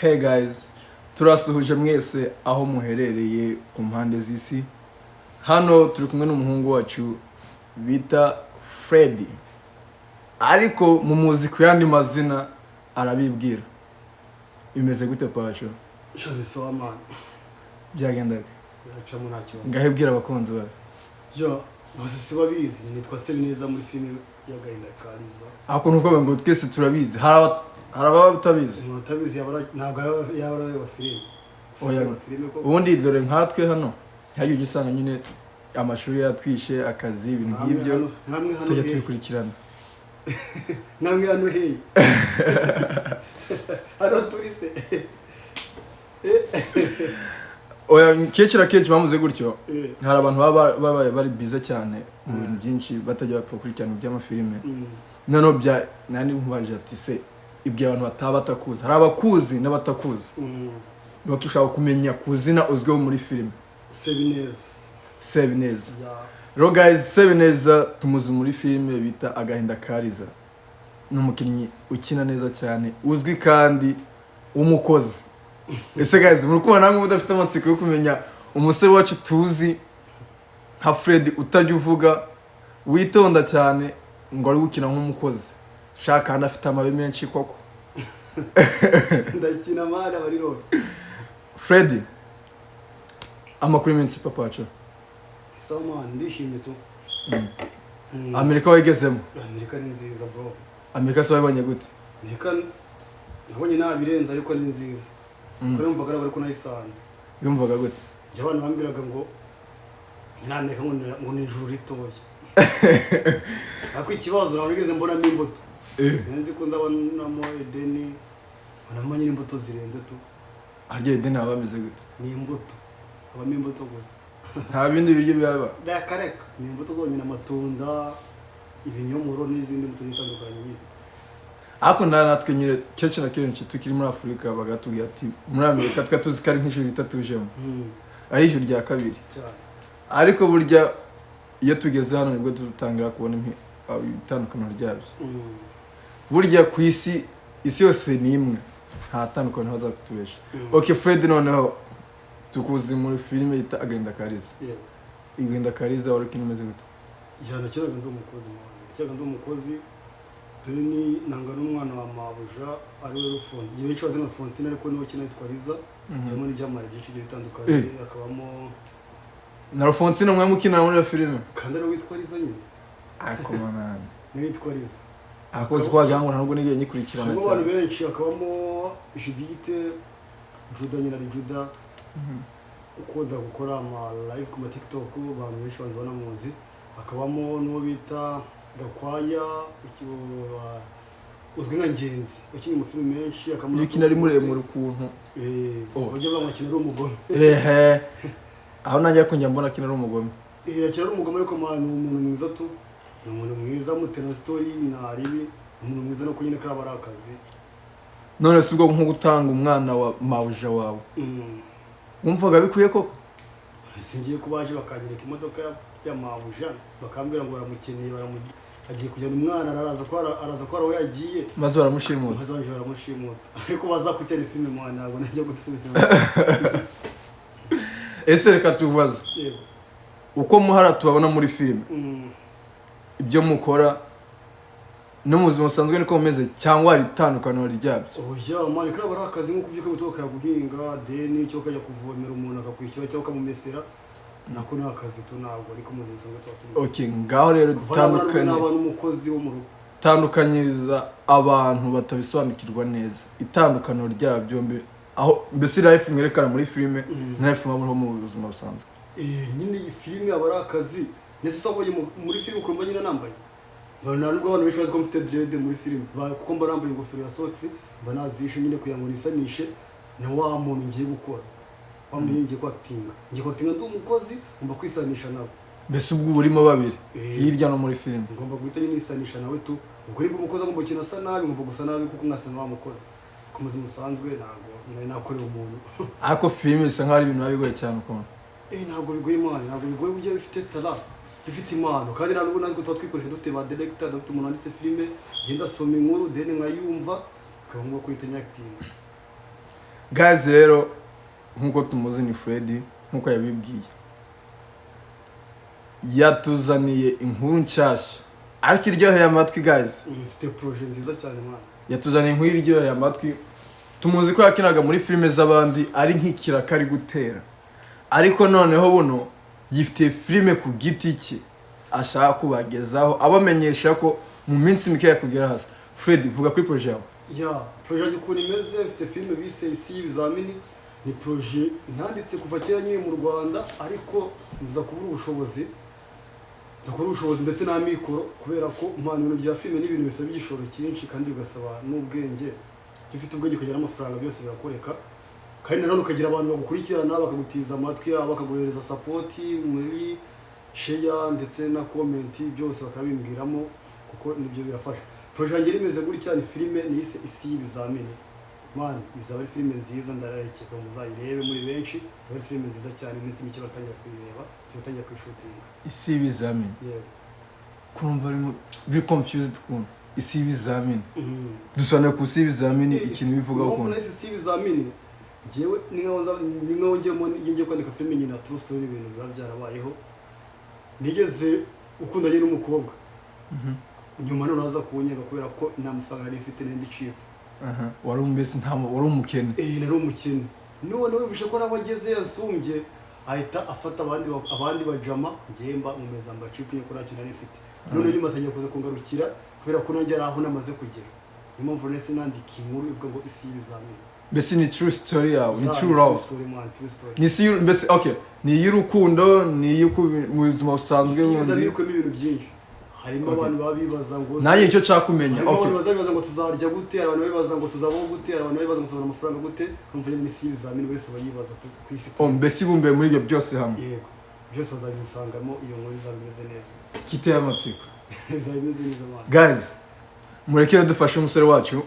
Hey guys, turasuhuje mwese aho muherereye ku mpande z'isi. Hano turi kumwe n'umuhungu wacu bita Freddy, ariko mumuzi ku yandi mazina, arabibwira. Bimeze gute, Pasho? Sha, ni sawa man. Byagendaga? Biracamo, nta kibazo. Ngaho ibwira abakunzi bawe. Ya, bose si babizi, nitwa Sebineza muri filime y'Agahinda ka Liza. Ariko nuko ngo twese turabizi, hari ababa batabizi. Umuntu utabizi ntabwo yaba arareba filime. Oya. Areba filime koko. Ubundi dore nkatwe hano ntihagire ujya usanga nyine amashuri yatwishe, akazi, ibintu Namwe nk'ibyo, namwe hano tujya hehe? tubikurikirana. Namwe hano hehe? Hano turi se? Oya, kenshi na kenshi bamuze gutyo. Eh. Hari abantu baba babaye bari bize cyane mu bintu byinshi, batajya bapfa gukurikirana iby'amafilime. Noneho bya nani nkubaje ati: "Se ibyo abantu bataba batakuzi?" Hari abakuzi n'abatakuzi. Niba dushaka kumenya ku zina uzwiho muri filime. Sebineza. Sebineza. Ya. Rero guys, Sebineza tumuzi muri filime bita Agahinda ka Liza. Ni umukinnyi ukina neza cyane, uzwi kandi w'umukozi. Ese guys, muri kubona namwe mudafite amatsiko yo kumenya umusore wacu tuzi nka Fred, utajya uvuga, witonda cyane, ngo ari gukina nk'umukozi shaka kandi afite amabi menshi koko? Ndakina man, abari rero. Fred, amakuru y'iminsi, papa wacu? Sawa man, ndishimye tu. Amerika wayigezemo? Amerika ni nziza, bro. Amerika se wayibonye gute? Amerika nabonye nabirenze, ariko ni nziza. Kuko numvaga ariko nayisanze. Yumvaga gute? Njye abantu bambwiraga ngo muri Amerika ngo ni ijuru ritoya, ariko ikibazo ntabwo nigeze mbonamo imbuto. Nari nzi ko nzabonamo Edeni, mbonamo nyine imbuto zirenze tu. Harya Edeni haba hameze gute? Ni imbuto, habamo imbuto gusa. Nta bindi biryo bihaba? Reka reka, ni imbuto zonyine: amatunda, ibinyomoro n'izindi mbuto zitandukanye nyine. Ariko natwe nyine kenshi na kenshi tukiri muri Afurika bagatubwira ati muri Amerika, twe tuzi ko ari nk'ijuru ritatujemo, ari ijuru rya kabiri. Cyane. Ariko burya iyo tugeze hano nibwo dutangira kubona itandukaniro ryabyo. Burya ku isi, isi yose ni imwe, nta tandukaniro bazakutubesha. Ok Fred, noneho tukuzi muri filime yita Agahinda ka Liza. Yego. Agahinda ka Liza wari ukina umeze gute? Ijana nakinaga ndi umukozi man, nakinaga ndi umukozi, then nanga n'umwana wa mabuja ariwe Rufonsi. Igihe benshi bazi nka Alphonsine, ariko niwe ukina yitwa Liza. Harimo n'ibyamamare byinshi bigiye bitandukanye. Hakabamo Na Alphonsine umwe mukina muri iyo filime? Kandi ariwe witwa Liza nyine. Ariko manani. Niwe witwa Liza. Akoze ko wagira ngo ntabwo nigeze nyikurikirana Harimo abantu cyane. benshi, hakabamo Judite, Juda nyine, ari Juda ukunda gukora ama live ku ma TikTok, abantu benshi banzi banamuzi. Hakabamo n'uwo bita Gakwaya, uzwi nka Ngenzi, wakinnye mu filime menshi. Hakabamo Iyo ukina ari muremure ukuntu. Eh, Oh. bajya bamwakina ari umugome. Ehe, aho nanjye ariko njya mbona akina ari umugome. Eh, akina ari umugome, ariko man, ni umuntu mwiza tu, ni umuntu mwiza, mutera story nta ribi, ni umuntu mwiza, no nyine kariya ari akazi. None si ubwo nko gutanga umwana wa mabuja wawe, wumvaga bikwiye koko? Singiye ko baje bakanyereka imodoka ya mabuja, bakambwira ngo baramukeneye, agiye kujyana umwana, araza ko hari aho yagiye. Maze baramushimuta. Maze baje baramushimuta, ariko baza kucyana filime mwana, ntabwo najya gusubira. Ese reka tubaze. Yego. Uko muhara tubabona muri filime, ibyo mukora no mu buzima busanzwe niko mumeze, cyangwa hari itandukaniro ryabyo? Oya man, kariya ari akazi nk'uko ubyuka mu ukajya guhinga, then cyangwa ukajya kuvomera, umuntu akakwishyura cyangwa ukamumesera. Nako ni akazi tu, ntabwo ariko mu buzima busanzwe tuba tumeze. Ok, ngaho rero Kuva nabona tandukanye naba n'umukozi wo mu rugo. Tandukanyiriza abantu batabisobanukirwa neza itandukaniro ryabyo byombi, aho mbese life mwerekana muri filime na life muba muriho mu buzima busanzwe. Eh, nyine iyi filime aba ari akazi. Ndetse se wabonye muri filime ukuntu mba nyine nambaye? Nta nubwo abantu benshi bazi ko mfite dread muri filime, kuko mba nambaye ingofero ya socks, mba nazishe nyine kugira ngo nisanishe na wa muntu ngiye gukora, wa muntu ngiye kwakitinga. Ngiye kwakitinga ndi umukozi, ngomba kwisanisha nawe. Mbese ubwo uba urimo babiri? Eh. Hirya no muri filime. Ngomba guhita nyine nisanisha nawe tu. Ubwo nimba umukozi agomba gukina asa nabi, ngomba gusa nabi, kuko nkasa na wa mukozi. Ku buzima busanzwe ntabwo nari nakorera umuntu. Ariko filime bisa nkaho ari ibintu biba bigoye cyane ukuntu. Eh, ntabwo bigoye Imana, ntabwo bigoye. Burya iyo ufite talent, ifite impano, kandi nta nubwo natwe tuba twikoresha, dufite ba director, dufite umuntu wanditse filime, ngenda asoma inkuru, then nkayumva, bikaba ngombwa ko uhita nyakitinga. Guys, rero nk'uko tumuzi ni Freddy, nk'uko yabibwiye, yatuzaniye inkuru nshyashya ariko iryoheye amatwi, guys. Mfite projet nziza cyane, mwana. Yatuzaniye inkuru iryoheye amatwi. Tumuzi ko yakinaga muri filime z'abandi ari nk'ikiraka ari gutera, ariko noneho buno yifitiye filime ku giti cye ashaka kubagezaho, abamenyesha ko mu minsi mike kugera hasi. Fred, vuga kuri projet yawe. Ya, projet yanjye ukuntu imeze, mfite filime bise Isi y'Ibizamini. Ni projet nanditse kuva kera nyine mu Rwanda, ariko nza kubura ubushobozi, ndetse n'amikoro, kubera ko mpana ibintu bya filime ni ibintu bisaba igishoro cyinshi kandi bigasaba n'ubwenge. Iyo ufite ubwenge ukagira n'amafaranga, byose birakoreka. Kandi nanone ukagira abantu bagukurikirana, bakagutiza amatwi yabo, bakaguhereza support muri share ndetse na comment, byose bakabimbwiramo, kuko nibyo birafasha. Projet yanjye imeze gutya: ni filime nise Isi y'Ibizamini. Man, izaba ari filime nziza, ndararekeka muzayirebe muri benshi. Izaba ari filime nziza cyane. Iminsi mike baratangira kuyireba, turatangira kuyishutinga. Isi y'Ibizamini? Yego. Kurumva arimo be confused ukuntu Isi y'Ibizamini. Dusobanuye ku Isi y'Ibizamini, ikintu bivugaho. Impamvu ukuntu nahise Isi y'Ibizamini, njyewe ni nkaho ngiyemo, iyo ngiye kwandika filime nyina true story, ibintu biba byarabayeho. Nigeze ukundanye n'umukobwa, nyuma noneho aza kunyega kubera ko nta mafaranga nari mfite, n'indi cheap. Aha, wari mbese nta wari umukene? Eh, nari umukene. None wumvishe ko naho ageze yansumbye, ahita afata abandi bajama, njyewe mba nkomeza mba cheap nyine, ko ntacyo nari mfite. None nyuma atangiye kuza kungarukira kubera ko nanjye ari aho namaze kugera. Niyo mpamvu nahise nandika inkuru ivuga ngo Isi y'Ibizamini. Mbese ni true story yawe, ni Yeah, true love? Story, man, true story. Ni isi mbese, okay, ni iy'urukundo, ni iy'uko mu buzima busanzwe Isi y'Ibizamini bundi? ikubiyemo ibintu byinshi. Harimo abantu baba bibaza ngo Nanjye icyo nshaka kumenya. Harimo abantu bazabibaza ngo tuzarya gute, hari abantu bibaza ngo tuzabaho gute, hari abantu bibaza ngo tuzabona amafaranga gute. Urumva nyine ni isi y'ibizamini, buri wese aba yibaza ku isi. Oh, mbese ibumbiye muri ibyo byose hamwe? Yego, byose bazabisangamo. Iyo nkuru izaba imeze neza. Kiteye amatsiko. Izaba imeze neza, man. Guys, mureke dufashe umusore wacu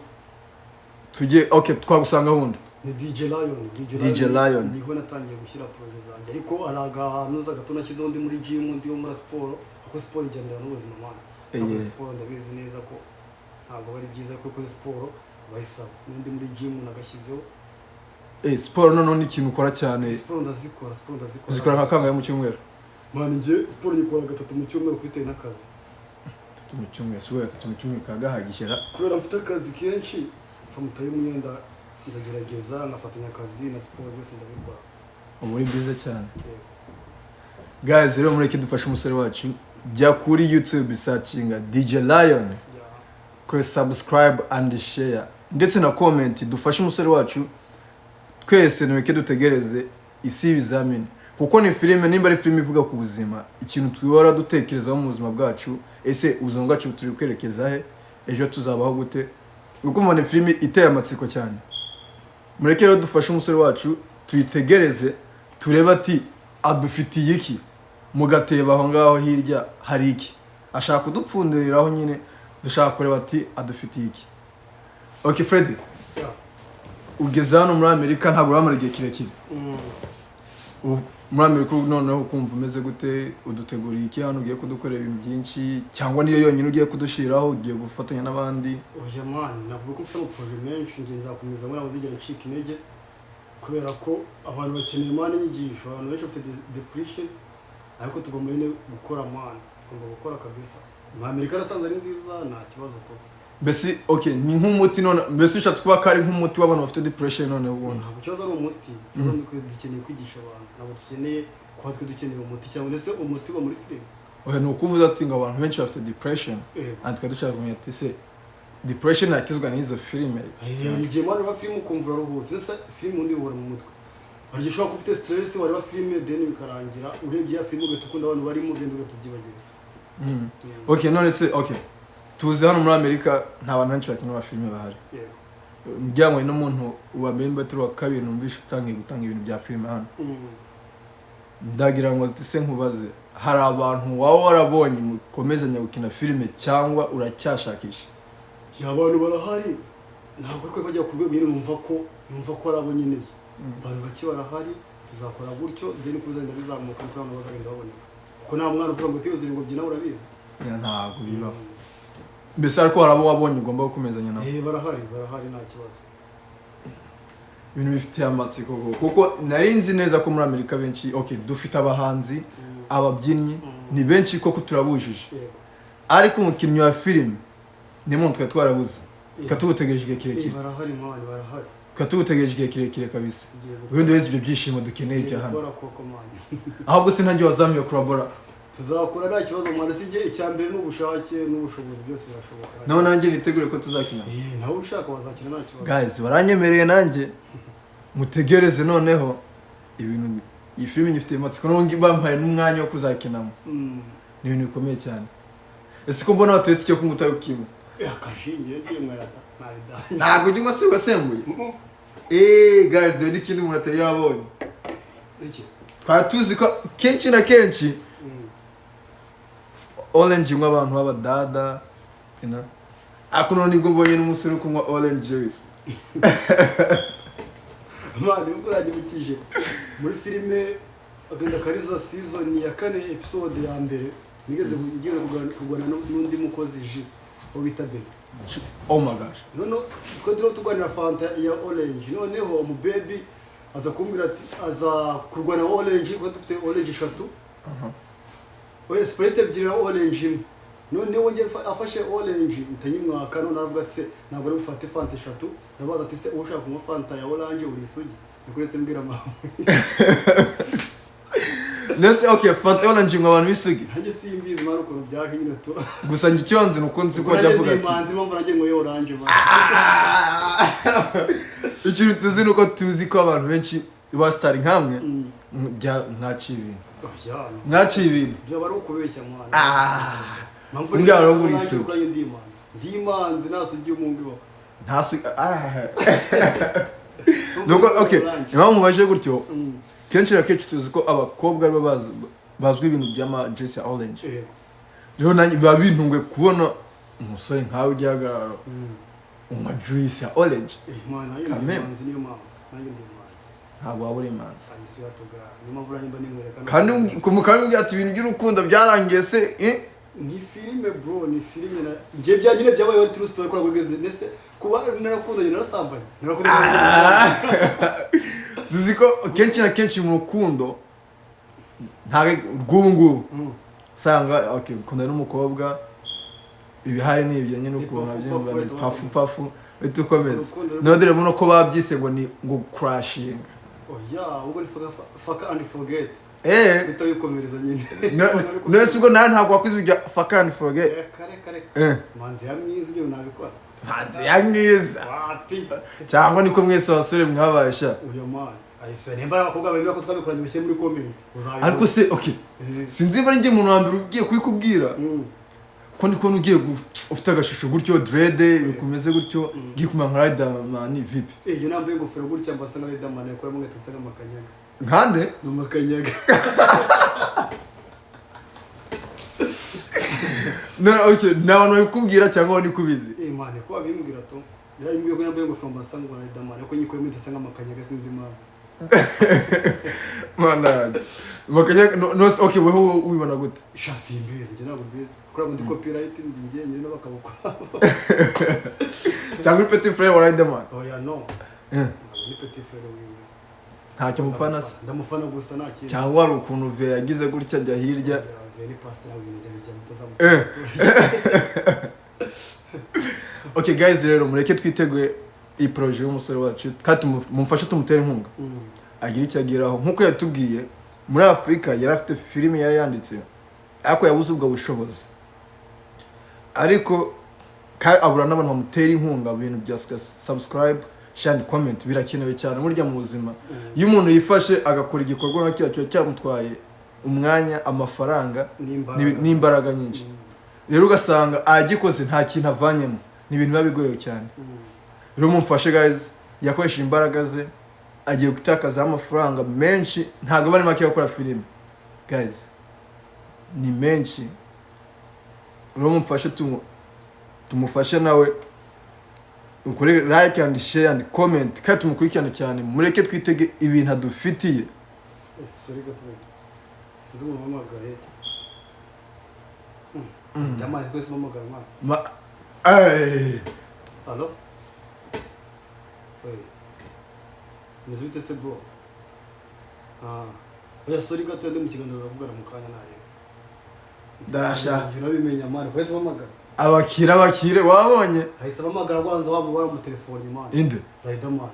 tujye. Okay, twagusanga wundi? Ni DJ Lion. DJ, DJ Lion. Niho natangiye gushyira projet zanjye, ariko hari agahantu uza gato nashyizeho ndi muri gym, ndiho muri siporo, kuko siporo igendana n'ubuzima, man. Ntabwo siporo, ndabizi neza ko ntabwo aba ari byiza, kuko kuri siporo aba ari sawa. N'indi muri gym nagashyizeho. Eh, siporo noneho ni ikintu ukora cyane? Siporo ndazikora, siporo ndazikora. Uzikora nka kangahe mu cyumweru? Man, njye siporo nyikora gatatu mu cyumweru bitewe n'akazi. Gatatu mu cyumweru? Si gatatu mu cyumweru kagahagije? Kubera mfite akazi kenshi, sometimes myenda ndagerageza nkafatanya akazi na siporo, byose ndabikora. Uba uri byiza cyane. Yego. Guys, rero mureke dufashe umusore wacu. Jya kuri YouTube, searchinga DJ Lion, kuri subscribe and share ndetse na comment. Dufashe umusore wacu twese. Nureke dutegereze Isi y'Ibizamini, kuko ni filime, nimba ari filime ivuga ku buzima, ikintu duhora dutekerezaho mu buzima bwacu: ese ubuzima bwacu turi kwerekeza he? Ejo tuzabaho gute? Ukumva ni filime iteye amatsiko cyane. Mureke rero dufashe umusore wacu, tuyitegereze, turebe ati adufitiye iki mu gatebo aho ngaho hirya, hari iki ashaka kudupfunduriraho nyine. Dushaka kureba ati adufitiye iki. Okay, Freddy, ugeze hano muri Amerika ntabwo uramara igihe kirekire. Ubu muri Amerika noneho ukumva umeze gute? Uduteguriye iki hano? Ugiye kudukorera ibintu byinshi, cyangwa niyo yonyine ugiye kudushyiraho, ugiye gufatanya n'abandi? Oya man, navuga ko mfite amaprojet menshi. Njye nzakomeza, muri ntabwo ncika intege, kubera ko abantu bakeneye, man, inyigisho. Abantu benshi bafite depression, ariko tugomba nyine gukora, man, tugomba gukora kabisa. Muri Amerika nasanze ari nziza, nta kibazo tu. Mbese okay, ni nk'umuti none, mbese ushatse kuba ko ari nk'umuti w'abantu bafite depression none ubundi? Ntabwo ikibazo ari umuti. Ikibazo ni uko dukeneye kwigisha abantu, ntabwo dukeneye kuba twe dukeneye umuti, cyangwa ndetse umuti uba muri filime. Oya, ni ukuvuza ati ngo abantu benshi bafite depression, Yego. and tukaba dushaka kumenya ati se depression yakizwa n'izo filime? Hari igihe, man, ureba filime ukumva uraruhutse. Ese filime ubundi ihora mu mutwe. Hari igihe ushobora kuba ufite stress, wareba filime, then bikarangira urebye ya filime ugahita ukunda abantu barimo, ugenda ugahita ubyibagirwa. Okay, none se, okay, tuzi hano muri Amerika nta bantu benshi bakina amafilime bahari. Yego. Njyanywe n'umuntu wa mbere, mba turi wa kabiri numvishe utangiye gutanga ibintu bya filime hano. Ndagira ngo se nkubaze, hari abantu waba warabonye mukomezanya gukina filime, cyangwa uracyashakisha? Ya, abantu barahari, ntabwo ariko bajya ku rwego nyine numva ko ari abo nkeneye. Abantu bake barahari, tuzakora gutyo, then uko bizagenda bizamuka niko abantu bazagenda baboneka, kuko nta mwana uvuga ngo tiyuzure ngo byina, urabizi. Ya, ntabwo bibaho. Mbese ariko hari abo wabonye ugomba gukomezanya nabo? Eh, barahari, barahari, nta kibazo. Ibintu bifitiye amatsiko koko, kuko nari nzi neza ko muri Amerika benshi, okay, dufite abahanzi, ababyinnyi ni benshi koko, turabujije. Ariko umukinnyi wa filime ni muntu twari twarabuze, tukaba tuwutegereje igihe kirekire. Barahari man, barahari. Tukaba tuwutegereje igihe kirekire kabisa. Tugiye gukora. Ubundi wese ibyo byishimo dukeneye Tugiye bya hano. gukora koko man. Ahubwo se ntangiye wazamiye kurabora? Tuzakora, nta kibazo mwana. Si njye, icya mbere ni ubushake n'ubushobozi, byose birashoboka. Nawe nanjye nitegure ko tuzakina. Nawe ushaka wazakina, nta kibazo. Guys, baranyemereye, nanjye mutegereze. Noneho ibintu, iyi filime nyifitiye amatsiko n'ubundi bampaye n'umwanya wo kuzakinamo. Ni ibintu bikomeye cyane. Ese ko mbona wateretse icyo kunywa utakinywa? Akashingiye ndimwera da ntabida. Ntabwo ujya unywa se ugasembuye? Eee guys, dore n'ikindi umuntu atari yabonye. Iki? Twari tuzi ko kenshi na kenshi orange inywa abantu b'abadada. Ariko none nibwo mbonye n'umusore uri kunywa orange juice. Man, ubwo uranyibukije muri filime Agahinda Kariza season ya kane, episode ya mbere, nigeze kurwana n'undi mukozi ji wo bita Bebe. Oh my gosh. Noneho twe turiho turwanira Fanta ya orange, noneho umubebi aza kumbwira ati aza kurwana orange kuko dufite orange eshatu, oya, Sprite ebyiri na orange imwe. Noneho njye afashe orange mpita nyimwaka. None aravuga ati: "Se ntabwo ari bufate Fanta eshatu?" Ndabaza ati: "Se ushaka kunywa Fanta ya orange uri isugi?" Niko uretse mbwira mama. Ndetse okay, Fanta orange inywa abantu b'isugi? Nanjye simbizi mara ukuntu byaje nyine tu. Gusa njye icyo nzi ni uko nzi ko Ubwo ajya nanjye avuga ndi ati imanzi, impamvu nanjye nyweye orange man. Ikintu tuzi ni uko tuzi ko abantu benshi ba star nkamwe mwaciye ibintu. Oya, no. Mwaciye ibintu. Byaba ari ukubeshya mwana. Mpamvu Undi yaba uri orange isugi. kuko nanjye ndi imanzi, ndi imanzi, nta sugi y'umuhungu ibaho. Ntasi ah. Nuko okay, impamvu mubaje gutyo, kenshi na kenshi tuzi ko abakobwa aribo bazwi ibintu by'ama juice ya orange. Rero nanjye biba bintunguye kubona umusore nkawe ugihagararo unywa juice ya orange. Man, nanjye ndi Kameme. imanzi, niyo mpamvu nanjye ndi imanzi. Ntabwo waba uri imanzi. Ayisuya tuga, niyo mpamvu nanjye mba nimwereka. Kandi kandi umbwira ati ibintu by'urukundo byarangiye se, eh? Ni filime bro, ni filime. Na njye bya nyine byabaye ari true story, kwa rwegeze ndetse kuba narakundanye, narasambanye, narakundanye. Tuzi ko kenshi na kenshi mu rukundo ntabwo rw'ubu ngubu usanga okay, ukundana n'umukobwa, ibihari ni ibyo nyine, Ni ukuntu pafu, abyumva pafu, ni bahita pafu bakomeza. Pafu uhita ukomeza. Urukundo None dore buno ko babyise ngo ni ngo crashing. Oya, ahubwo ni fuck, fuck and forget. Uhita wikomereza nyine. None se ubwo nawe ntabwo wakwize ibya fuck and forget? Reka, reka, reka. Manzi ya mwiza, ibyo nabikora? Manzi ya mwiza. Wapi. Cyangwa niko mwese abasore mwabaye sha? Uyu man ayisuya, nimba ari abakobwa bemera ko twabikoranye, mushyire muri comment, uzabibona. Ariko se okay, sinzi niba ari njye umuntu wa mbere ugiye kubikubwira, ko ndi kubona ugiye ufite agashusho gutyo, dread bikomeze gutyo, ugiye kumera nka Riderman vipi? Iyo nambaye ingofero gutya mbasa nka Riderman, yakuramo ngahita nsa nk'amakanyaga. Nkande? Ni amakanyaga. No, okay, ni abantu babikubwira cyangwa wowe niko ubizi? Man, ko babimbwira to, yarimbwiye ko nambaye ingofero mbasa nka Riderman, ariko nyikuyemo mpita nsa nk'amakanyaga, sinzi impamvu. Mana yanjye. Makanya no, no, okay, weho wibona gute? Sha, simbizi, njye ntabwo mbizi kubera ngo ndi copyright, ndi njye nyine bakabukora. Cyangwa uri petit frère wa Riderman? Oya, no. Ntabwo ni petit frère wiwe. Ntacyo mupfana se? Ndamufana gusa, nta kintu. Cyangwa hari ukuntu ve yagize gutya ajya hirya? Ve ni pastor, ntabwo ibintu bijya bitazamuka. Okay guys, rero mureke twiteguye iyi projet y'umusore wacu kandi mumufashe tumutere inkunga agira icyo ageraho. Nk'uko yatubwiye, muri Afurika yari afite filime yari yanditse ariko yabuze ubwo bushobozi, ariko kandi abura n'abantu bamutera inkunga. Mu bintu bya subscribe, share and comment birakenewe cyane burya mu buzima. Iyo umuntu yifashe agakora igikorwa nka kiriya, kiba cyamutwaye umwanya, amafaranga n'imbaraga. N'imbaraga nyinshi. Rero ugasanga agikoze nta kintu avanyemo, ni ibintu biba bigoye cyane. Rero mumfashe guys, yakoresheje imbaraga ze, agiye gutakazaho amafaranga menshi, ntabwo aba ari make yo gukora filime guys, ni menshi. Rero mumfashe tumufashe nawe ukore like and share and comment kandi tumukurikirane cyane. Mureke twitege ibintu adufitiye. Sorry gato, sinzi umuntu umpamagaye. Ndamazi kwese mpamagara mwana. Ay. Allo? Oui. Meze bite se bro? Ah, oya, sorry gato, ndi mu kiganiro, ndavugana mu kanya nareba. Darasha. Njye urabimenya man, kwese bamagara. Abakire, abakire wabonye. Ahise abamagara rwanza waba waramutelefone man. Inde? Riderman.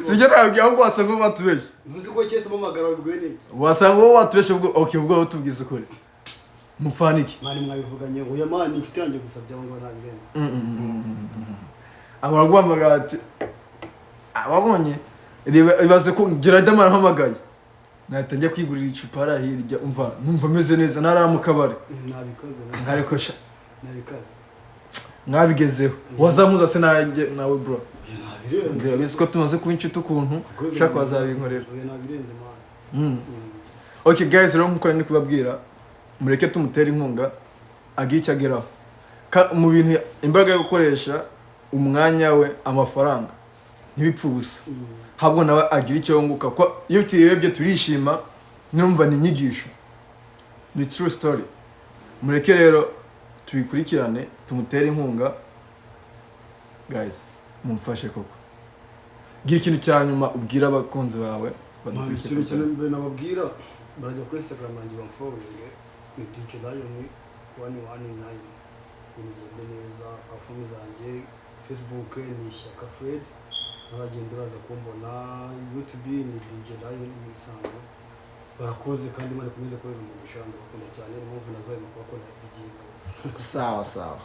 Sibyo, ntabwo ahubwo wasanga uwo batubeshye. Ntuzi ko cyese amamagara wabiguye n'iki? Wasanga uwo watubeshye ubwo. Okay, ubwo wowe tubwize ukuri, mupfanike? Man, mwabivuganye. Oya man, ni inshuti yanjye gusa, byabo ngo ntabirenze. Abo baraguhamagara ati "Ah, wabonye." Reba, ibaze ko ngira Riderman ampamagaye, nahita njya kwigurira icupa hariya hirya, umva numva meze neza ntara mu kabari. Nabikoze. Nkariko sha. Nabikoze. Mwabigezeho, wazamuza se nanjye nawe bro? Oya, ntabirenze. Urabizi ko tumaze kuba inshuti ukuntu, ushaka wazabinkorera. Oya, ntabirenze man. Okay guys, rero nkuko nari kubabwira, mureke tumutere inkunga agire icyo ageraho. Mu bintu imbaraga yo gukoresha umwanya we, amafaranga ntibipfe ubusa, ahubwo nawe agira icyo yunguka, ko iyo tuyirebye turishima, numva ni inyigisho, ni true story. Mureke rero tubikurikirane, tumutere inkunga. Guys, mumfashe koko. Gira ikintu cya nyuma ubwira abakunzi bawe Man, badukurikiye. ikintu cyane mbere nababwira, barajya kuri Instagram yanjye bamfollowing, ni DJ Lion 119, ibintu bigende neza. Platform zanjye, Facebook ni Shyaka Fred, n'abagenda baza kumbona, YouTube ni DJ Lion nk'ibisanzwe. Barakoze kandi Imana ikomeze kubaza umugisha, ndabakunda cyane, niyo mpamvu nazarimo kubakora ibyiza gusa. Sawa sawa.